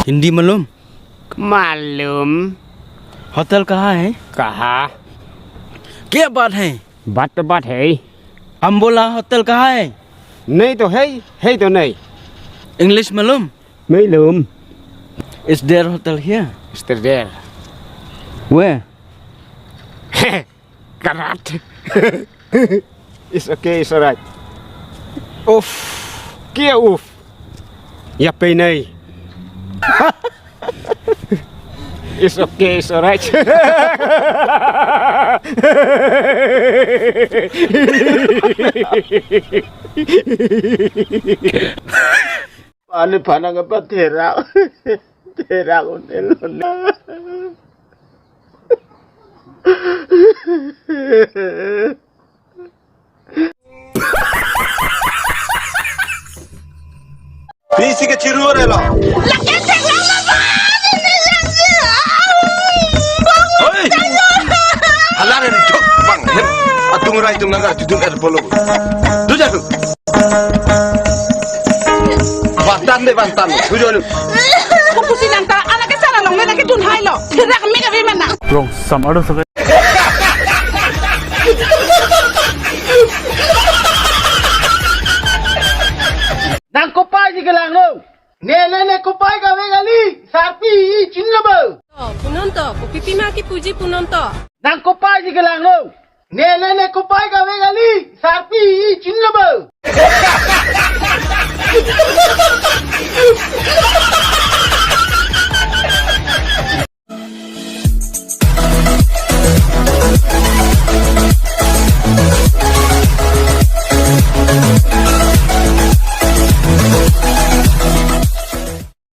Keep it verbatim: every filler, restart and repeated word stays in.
हिंदी मालूम? मालूम। होटल कहाँ है? कहाँ? क्या बात है? बात तो बात है। अम्बोला होटल कहाँ है? नहीं तो है, है तो नहीं। इंग्लिश मालूम? मालूम। Is there hotel here? Is there there? Where? Karat. It's okay, it's alright. Uff, kia uff. Ya pay नहीं. It's okay, it's alright. Ani panang apa terak? Terak unel. Pisi ke chiru re lo. Hoi. Halang ni jok bang. Atung rai tung nagar judul er bolo. Tu jatuh. Bantan de bantan. Tu jatuh. Kupusi nang ta anak ke sana long le lagi dun hai lo. Tidak kami kami mana. Wrong. Sama ada sekali. Nang kopai ji kelang lo. Ne ne ne kopai kave kali, sarpi i chin lo bo. To, punonto, kopi pima kipuji punonto. Nang kopai ji kelang lo. Ne ne ne kopai kave kali, sarpi i chin lo bo.